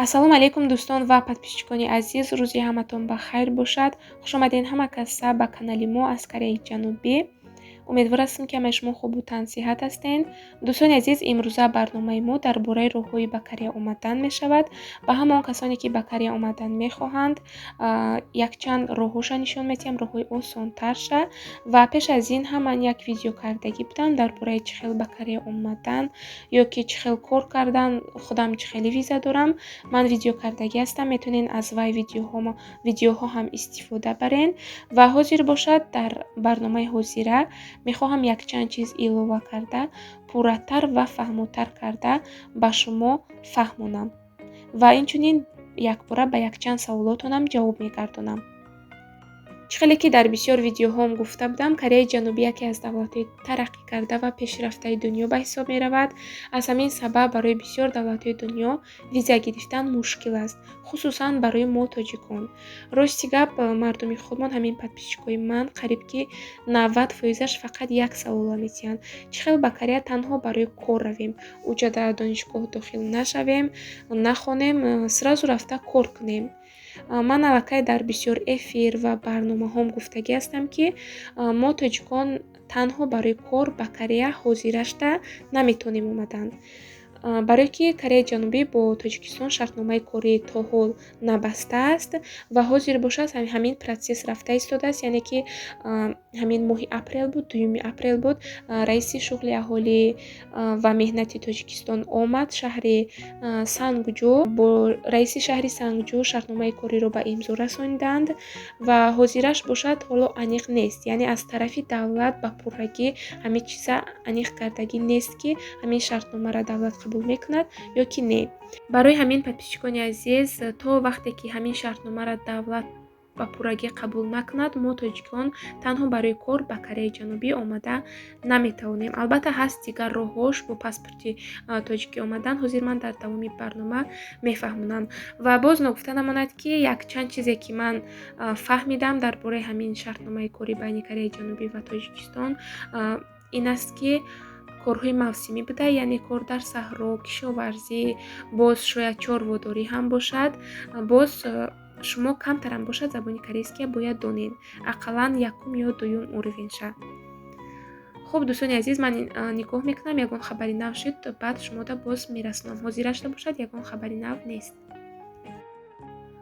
Ассалому алайкум, дӯстон ва подписчикони азиз, рӯзи ҳаматон ба хайр бошад. Хушомадед ҳама каса ба канали мо аз Кореяи Ҷанубӣ. Умедвор ҳастам, ки ҳамаи шумо хубу тансиҳат ҳастед. Дӯстони азиз, имрӯза барномаи мо дар бораи роҳҳои ба Корея омадан мешавад. Ба ҳама он касоне, ки ба Корея омадан мехоҳанд, якчанд роҳҳоша нишон медиҳам, роҳҳои осонтарша. Ва пеш аз ин ҳам ман як видео кардагӣ будам дар бораи чӣ хел ба Корея омадан ё ки чӣ хел кор кардан, худам чӣ хели виза дорам. Ман видео кардагӣ ҳастам, метавонед аз вай видеоҳо ҳам истифода барен. Ва ҳозир бошад, дар барномаи ҳозира мехоҳам якчанд чиз илова карда, пурратар ва фаҳмотар карда ба шумо фаҳмонам ва инчунин якбора ба якчанд саволотонам ҷавоб мегардонам. Чӣ хеле ки дар бисёр видеоҳом гуфта будам, Кореяи Ҷанубӣ яке аз давлатҳои тараққӣ карда ва пешрафтаи дунё ба ҳисоб меравад. Аз ҳамин сабаб барои бисёр давлатҳои дунё виза гирифтан мушкил аст, хусусан барои мо, тоҷикон. Рости гап, мардуми худмон, ҳамин подписчикои ман, қариб ки 90 фоизаш фақат як савола медиҳанд: чӣ хел ба Корея танҳо барои кор равем, уҷа дар донишгоҳ дохил нашавем, нахонем, сразу рафта кор кунем? Ман аллакай дар бисёр эфир ва барномаҳом гуфтагӣ ҳастам, ки мо, тоҷикон, танҳо барои кор ба Корея ҳозирашта наметавонем омадан, барое ки Кореяи Ҷанубӣ бо Тоҷикистон шартномаи корӣ то ҳол набастааст ва ҳозир бошад, ҳамин процесс рафта истодааст. Яъне ки ҳамин моҳи апрел буд, 2-юми апрел буд, раиси шуғли аҳолӣ ва меҳнати Тоҷикистон омад шаҳри Сангҷӯ, бо раиси шаҳри Сангҷӯ шартномаи кориро ба имзо расониданд ва ҳозираш бошад, ҳоло аниқ нест, яъне аз тарафи давлат ба пуррагӣ ҳамин чиза аниқ кардагӣ нест, ки ҳамин шартномаро давлат қабул мекунад ё ки не. Барои ҳамин, подписчикони азиз, то вақте ки ҳамин шартномаро давлат ба пуррагӣ қабул накунад, мо, тоҷикон, танҳо барои кор ба Кореяи Ҷанубӣ омада наметавонем. Албатта, ҳаст дигар роҳҳош бо паспорти тоҷикӣ омадан. Ҳозир ман дар давоми барнома мефаҳмонам. Ва боз ногуфта намонад, ки якчанд чизе, ки ман фаҳмидам дар бораи ҳамин шартномаи корӣ байни Кореяи Ҷанубӣ ва Тоҷикистон, ин аст, ки корҳои мавсимӣ буда, яъне кор дар саҳро, кишоварзӣ, боз шояд чорводорӣ ҳам бошад. Боз шумо камтарам бошад, забони корейския бояд донед, ақаллан якум ё дуюм уровенша. Хуб, дӯстони азиз, ман нигоҳ мекунам, ягон хабари нав шуд, баъд шумода боз мерасонам. Ҳозирашда бошад, ягон хабари нав нест.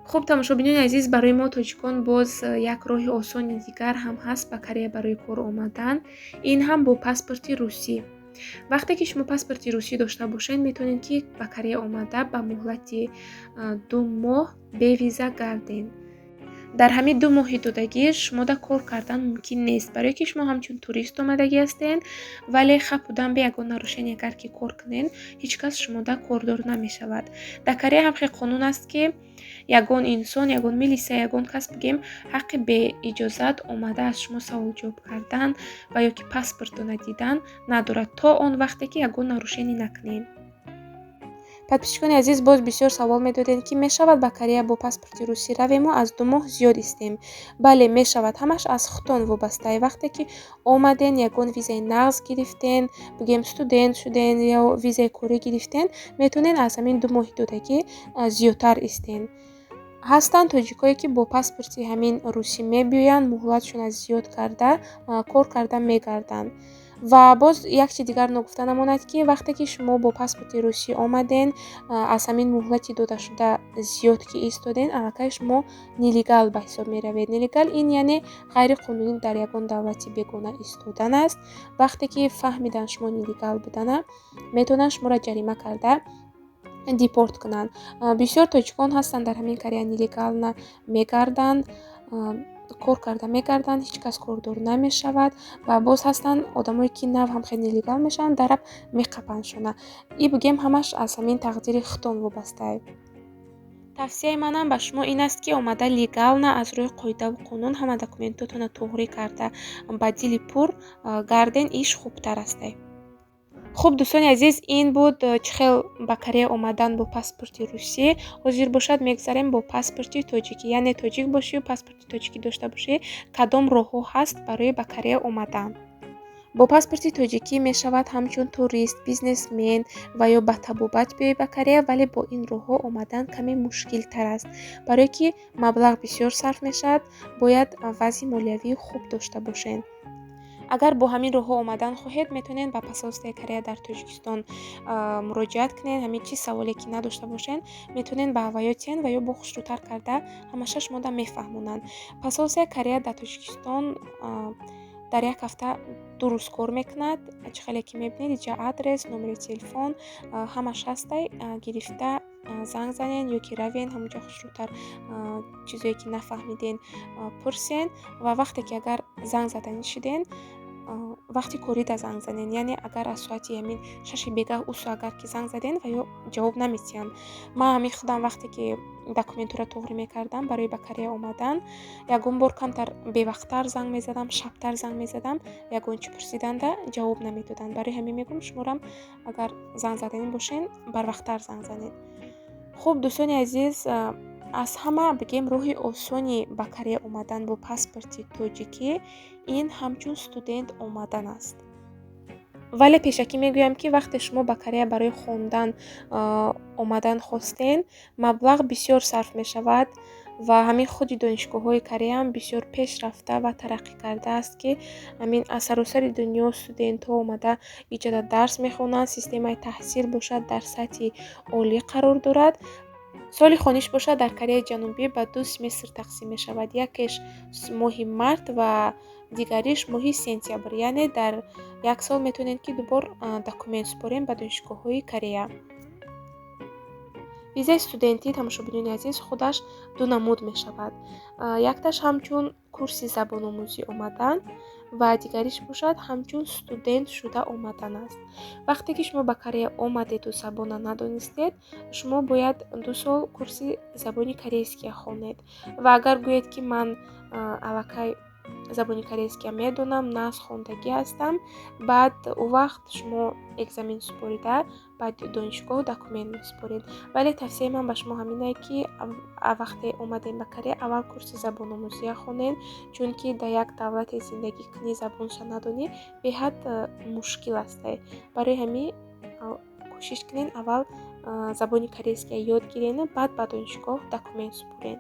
Хуб, тамошобинони азиз, барои мо, тоҷикон, боз як роҳи осони дигар ҳам ҳаст ба Корея барои кор омадан. Ин ҳам бо паспорти русӣ. Вақте ки шумо паспорти русӣ дошта бошед, метавонед, ки ба Корея омада, ба муҳлати 2 моҳ бевиза гардед. Дар ҳамин 2 моҳи додагӣ шумода кор кардан мумкин нест, барое ки шумо ҳамчун турист омадагӣ ҳастед, вале хапудан бе ягон нарушение агар ки кор кунед, ҳеҷ кас шумода кордор намешавад. Дар Корея ҳам хел қонун аст, ки ягон инсон, ягон милиса, ягон кас, бигем, ҳаққи беиҷозат омада аз шумо саволҷавоб кардан ва ё ки паспортона дидан надорад, то он вақте ки ягон нарушение накунед. Подписчикони азиз, боз бисёр савол медодед, ки мешавад ба Корея бо паспорти русӣ равему аз 2 моҳ зиёд истем? Бале, мешавад, ҳамаш аз худтон вобастае. Вақте ки омаден, ягон визаи нағз гирифтен, бигем, студент шуден ё визаи корӣ гирифтен, метавонед аз ҳамин 2 моҳи додагӣ зиёдтар истен. Ҳастанд тоҷикое, ки бо паспорти ҳамин русӣ мебиёянд, муҳлатшонро зиёд карда, кор карда мегарданд. Ва боз як чи дигар ногуфта намонад, ки вақте ки шумо бо паспорти русӣ омаден, аз ҳамин муҳлати додашуда зиёд ки истоден, аллакай шумо нелегал ба ҳисоб меравед. Нелегал ин яъне ғайриқонунӣ дар ягон давлати бегона истодан аст. Вақте ки фаҳмидан шумо нелегал будана, метавонанд шуморо ҷарима карда, депорт кунанд. Бисёр тоҷикон ҳастанд, дар ҳамин Корея нелегально мегарданд, кор карда мегарданд, ҳеҷ кас кордор намешавад. Ва боз ҳастанд одамое, ки нав ҳам хеле нелегал мешаванд, дараб меқапандшона. И бигем, ҳамаш аз ҳамин тақдири худтон вобастае. Тавсияи манам ба шумо ин аст, ки омада, легально, аз рӯи қоидаву қонун, ҳама документотонро туғрӣ карда, ба дили пур гарден, иш хубтар асте. Хуб, дӯстони азиз, ин буд чӣ хел ба Корея омадан бо паспорти русӣ. Ҳозир бошад, мегузарем бо паспорти тоҷикӣ, яъне тоҷик бошию паспорти тоҷикӣ дошта бошӣ, кадом роҳҳо ҳаст барои ба Корея омадан. Бо паспорти тоҷикӣ мешавад ҳамчун турист, бизнесмен ва ё ба табобат биёй ба Корея, вале бо ин роҳҳо омадан каме мушкилтар аст, барое ки маблағ бисёр сарф мешавад, бояд вазъи молиявии хуб дошта бошед. Агар бо ҳамин роҳҳо омадан хоҳед, метавонед ба посольствои Корея дар Тоҷикистон муроҷиат кунед. Ҳамин чиз саволе ки надошта бошед, метавонед ба ҳаваё тиҳен ва ё бо хушрӯтар карда ҳамаша шумода мефаҳмонанд. Посольствои Корея дар Тоҷикистон дар як ҳафта 2 рӯз кор мекунад. Чӣ хеле ки мебинед, иҷа адрес, номери телефон ҳамаш ҳастай. Гирифта занг занен ё ки равен ҳамонҷо, хушрӯтар чизое ки нафаҳмиден пурсен. Ва вақте ки агар занг заданӣ шуден, вақти корида занг занен, яъне агар аз соати ҳамин 6-и бегаҳ усу агар ки занг заден, ва ё ҷавоб наметиҳанд. Ман ҳамин худам вақте ки документҳоро тоғрӣ мекардам барои ба Корея омадан, ягон бор камтар бевақттар занг мезадам, шабтар занг мезадам, ягон чӣ пурсиданда ҷавоб намедоданд. Барои ҳамин мегӯям, шуморам агар занг заданӣ бошен, барвақттар занг занед. Хуб, дӯстони азиз, аз ҳама бигем роҳи осони ба Корея омадан бо паспорти тоҷикӣ ин ҳамчун студент омадан аст. Вале пешакӣ мегӯям, ки вақте шумо ба Корея барои хондан омадан хостен, маблағ бисёр сарф мешавад ва ҳамин худи донишгоҳҳои Кореяам бисёр пешрафта ва тараққӣ кардааст, ки ҳамин аз саросари дунё студентҳо омада иҷода дарс мехонанд. Системаи таҳсил бошад, дар сатҳи олӣ қарор дорад. Соли хониш бошад, дар Кореяи Ҷанубӣ ба ду семестр тақсим мешавад: якеш моҳи март ва дигариш моҳи сентябр. Яъне дар як сол метавонед, ки дубор документ супорем ба донишгоҳҳои Корея. Визаи студентӣ, тамошобинони азиз, худаш ду намуд мешавад: якташ ҳамчун курси забономӯзӣ омадан ва дигариш бошад, ҳамчун студент шуда омадан аст. Вақте ки шумо ба Корея омадеду забона надонистед, шумо бояд 2 сол курси забони корейския хонед. Ва агар гӯед, ки ман аллакай забони корейския медонам, нағз хондагӣ ҳастам, баъд он вақт шумо экзамен супорида, баъд донишгоҳ документ месупоред. Вале тавсияи ман ба шумо ҳамине, ки вақте омадем ба Корея, аввал курси забономӯзия хонед, чунки дар як давлате зиндагӣ кунӣ, забонша надонӣ, беҳад мушкил аст. Барои ҳамин кӯшиш кунед, аввал забони корейския ёд гирену баъд ба донишгоҳ документ супоред.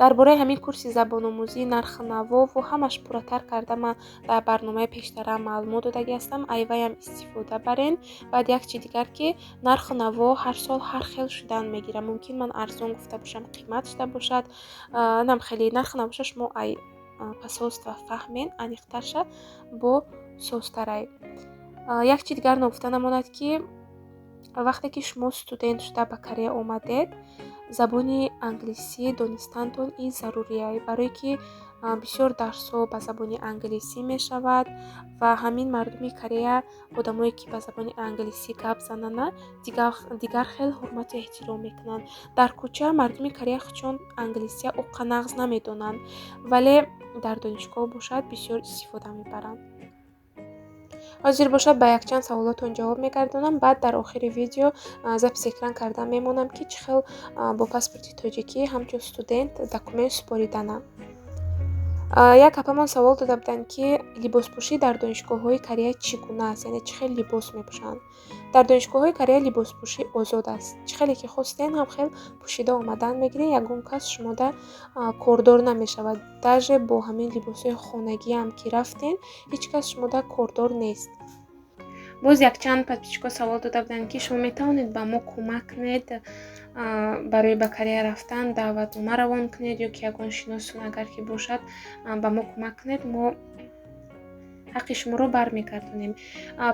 Дар бораи ҳамин курси забономӯзӣ, нархи навову ҳамаш пурратар карда ман дар барномаи пештара маълумот додагӣ ҳастам, айваям истифода барен. Баъд як чи дигар, ки нархи наво ҳар сол ҳар хел шудан мегирад. Мумкин ман арзон гуфта бошам, қимат шуда бошад. Нам хеле нархи навоша шумо ай посольства фаҳмен, аниқтарша бо созтарай. Як чи дигар ногуфта намонад, ки вақте ки шумо студент шуда ба Корея омадед, забони англисӣ донистантон ин зарурия, барое ки бисёр дарсҳо ба забони англисӣ мешавад ва ҳамин мардуми Корея одамое ки ба забони англисӣ гап занана, дигар хел ҳурмату эҳтиром мекунанд. Дар кӯча мардуми Корея худшон англисия оққа нағз намедонанд, вале дар донишгоҳ бошад, бисёр истифода мебаранд. Ҳозир бошад, ба якчанд саволотон ҷавоб мегардонам, баъд дар охири видео запись экран карда мемонам, ки чӣ хел бо паспорти тоҷикӣ ҳамчун студент документ супориданам. Як апамон савол дода буданд, ки либоспӯшӣ дар донишгоҳҳои Корея чӣ гуна аст, яъне чӣ хел либос мепӯшанд. Дар донишгоҳҳои Корея либоспӯшӣ озод аст. Чӣ хеле ки хостен, ҳам хел пӯшида омадан мегиред, ягон кас шумода кордор намешавад. Даже бо ҳамин либосҳои хонагиам ки рафтен, ҳеҷ кас шумода кордор нест. Боз якчанд подписчикҳо савол дода буданд, ки шумо метавонед ба мо кӯмак кунед барои ба Корея рафтан, даъватнома равон кунед ё ки ягон шиносун агар ки бошад, ба мо кӯмак кунед, мо ҳаққи шуморо бармегардонем.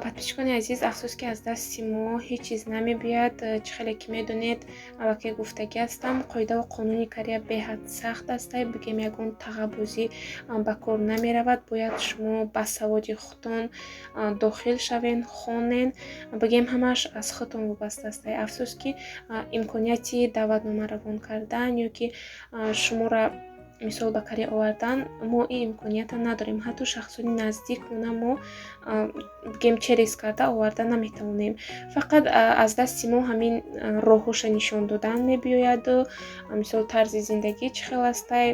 Подписчикони азиз, афсӯс, ки аз дасти мо ҳеҷ чиз намебиёяд. Чӣ хеле ки медонед, аллакай гуфтагӣ ҳастам, қоидаву қонуни Корея беҳад сахт аст. Бигем, ягон тағаббузӣ ба кор намеравад. Бояд шумо ба саводи худтон дохил шавен, хонен. Бигем, ҳамааш аз худтон вобаста аст. Афсӯс, ки имконияти даъватнома равон кардан ё ки шуморо мисол ба Корея овардан, мо ин имкониятро надорем. Ҳатто шахсони наздикмона мо, бигем, через карда оварда наметавонем. Фақат аз дасти мо ҳамин роҳҳоша нишон додан мебиёяду мисол тарзи зиндагӣ чӣ хел астай.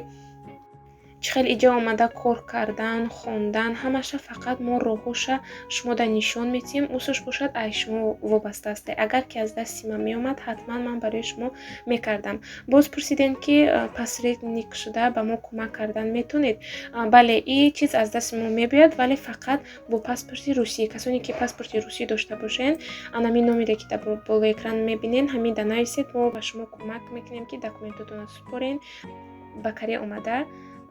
Чӣ хел иҷа омада кор кардан, хондан, ҳамаша фақат мо роҳҳоша шумода нишон медиҳем. Усуш бошад, ай шумо вобаста аст. Агар ки аз дасти ман меомад, ҳатман ман барои шумо мекардам. Боз пурсидем, ки посредник шуда ба мо кӯмак кардан метавонед? Бале, ин чиз аз дасти мо мебиёяд, вале фақат бо паспорти русӣ. Касоне ки паспорти русӣ дошта бошед, анамин номере ки дар болои экран мебинед, ҳамин да нависед, мо ба шумо кӯмак мекунем, ки документотонро супорен, ба Корея омада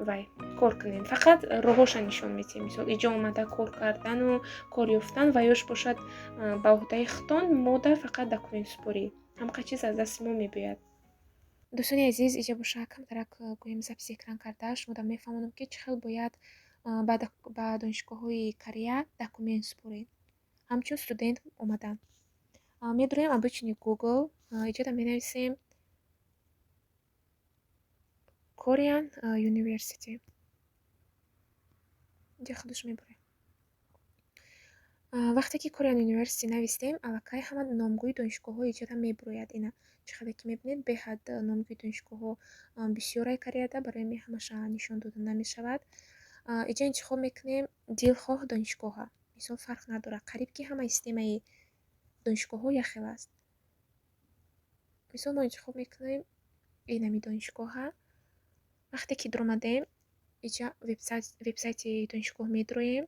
вай кор кунем. Фақат роҳҳоша нишон медиҳем. Мисол, иҷо омада кор кардану кор ёфтан ва ёш бошад, ба уҳдаи худтон, мода фақат документ супорӣ. Ҳамқа чиз аз дасти мо мебиёяд. Дӯстони азиз, иҷа боша камтарак гӯем записи экран карда шумода мефаҳмонам, ки чӣ хел бояд ба донишгоҳҳои Корея документ супоред ҳамчун студент омадан. Медурем обычный Google, иҷода менависем Korean University. Инҷа худаш мебурем. Вақте ки Korean University навистем, аллакай ҳама номгӯи донишгоҳҳо иҷода мебурояд. Ина чӣ қадар ки мебинед, беҳад номгӯи донишгоҳҳо бисёрай Кореяда, барои ҳамин ҳамаша нишон дода намешавад. Иҷа интихоб мекунем дилхоҳ донишгоҳа. Мисол, фарқ надорад, қариб ки ҳамаи системаи донишгоҳҳо якхел аст. Мисол, мо интихоб мекунем инами донишгоҳа. Вақте ки дуромадем, иҷа вебсайти донишгоҳ медуроем.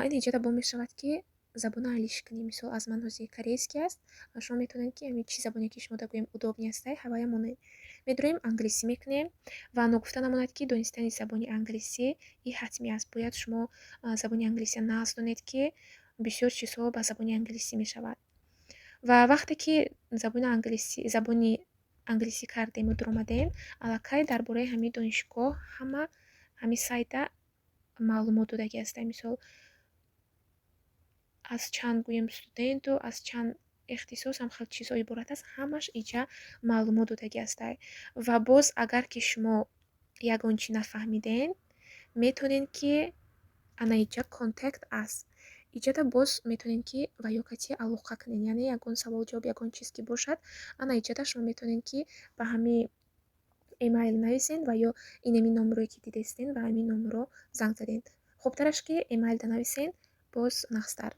Ин иҷода бо мешавад, ки забона алиш кунем. Мисол, аз ман ҳозир корейский аст, шумо метавонед, ки ҳамин чӣ забоне ки шумода гӯем удобный ҳастай, ҳавая монед. Медуроем, англисӣ мекунем ва ногуфта намонад, ки донистани забони англисӣ и ҳатмӣ аст. Бояд шумо забони англисия нағз донед, ки бисёр чизҳо ба забони англисӣ мешавад. Ва вақте ки забони англисӣ кардему дуромадем, аллакай дар бораи ҳамин донишгоҳ ҳама ҳамин сайта маълумот додагӣ ҳастанд. Мисол, аз чанд гӯем студенту аз чанд ихтисос ҳам хел чизҳо иборат аст, ҳамаш иҷа маълумот додагӣ ҳастай. Ва боз агар ки шумо ягон чӣ нафаҳмиден, метавонед, ки ана иҷа contact us, иҷода боз метавонед, ки ва ё кати алоқа кунед, яъне ягон савол ҷавоб, ягон чиз ки бошад, ана иҷода шумо метавонед, ки ба ҳамин эмайл нависед ва ё инами номерое ки дидестен, ба ҳамин номерро занг задед. Хубтараш, ки эмайлда нависен, боз нағзтар.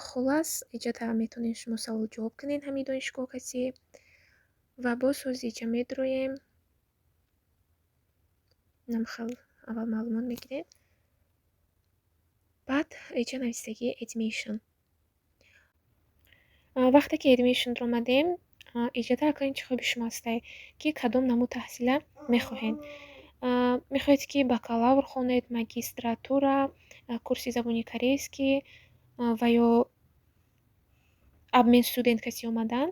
Хуллас, иҷода метавонед шумо савол ҷавоб кунед ҳамин донишгоҳ каси. Ва боз ҳозир иҷа медуроем, намхел аввал маълумот мегирем, баъд иҷа нависагӣ admission. Вақте ки admission омадем, иҷода акнун интихоби шумо ҳастай, ки кадом намуд таҳсила мехоҳед. Мехоҳед, ки бакалавр хонед, магистратура, курси забони корейский ва ё обмен студент каси омадан,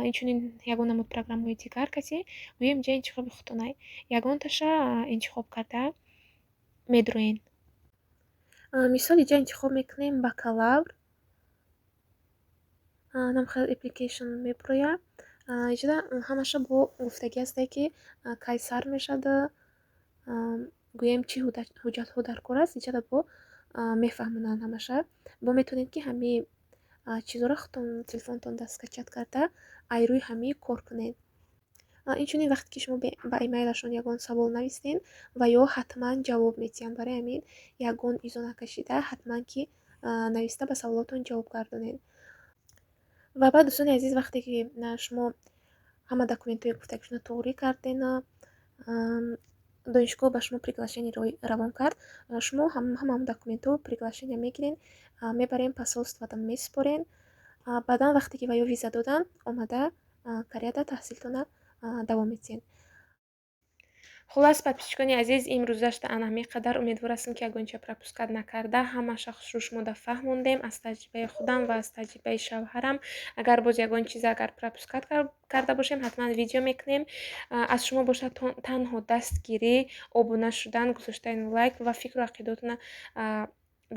инчунин ягон намуд программаҳои дигар каси, гӯем, иҷа интихоби худтонай. Ягонташа интихоб карда медуроен. Мисол, иҷа интихоб мекунем бакалавр. Намхел application мебурояд. Иҷода ҳамаша бо гуфтагӣ ҳастай, ки кай сар мешавад, гӯем, чӣ ҳуҷҷатҳо дар кор аст, иҷода бо мефаҳмонанд ҳамаша. Бо метавонед, ки ҳамин чизҳоро худтон телефонтонда скачать карда, ай рӯи ҳамин кор кунед. Инчунин, вақте ки шумо ба имейлашон ягон савол навистен, ва ё ҳатман ҷавоб медиҳанд. Барои ҳамин ягон изо накашида, ҳатман ки нависта ба саволотон ҷавоб гардонед. Ва баъд, дӯстони азиз, вақте ки шумо ҳама документҳои гуфтагишонро тоғрӣ карден, донишгоҳ ба шумо приглашение равон кард, шумо ҳамаон документҳо, приглашение мегирен, мебарен, посольствода месупорен. Баъдан, вақте ки ва ё виза доданд, омада Кореяда таҳсилтона давом медиҳед. Хуллас, подписчикони азиз, имрӯзашта ана ҳамин қадар. Умедвор ҳастам, ки ягонча пропускать накарда, ҳамаша хушрӯ шумода фаҳмондем аз таҷрибаи худам ва аз таҷрибаи шавҳарам. Агар боз ягон чизе агар пропускать карда бошем, ҳатман видео мекунем. Аз шумо бошад танҳо дастгирӣ, обуна шудан, гузоштани лайк ва фикру ақидотона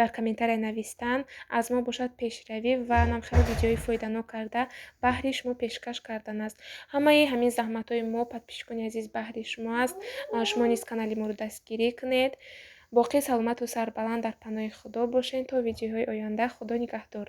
дар комментария навистан. Аз мо бошад пешравӣ ва намхел видеои фоиданок карда баҳри шумо пешкаш кардан аст. Ҳамаи ҳамин заҳматҳои мо, подписчикони азиз, баҳри шумо аст. Шумо низ канали моро дастгирӣ кунед. Боқӣ саломату сарбаланд, дар паноҳи Худо бошед. То видеоҳои оянда, Худо нигаҳдор.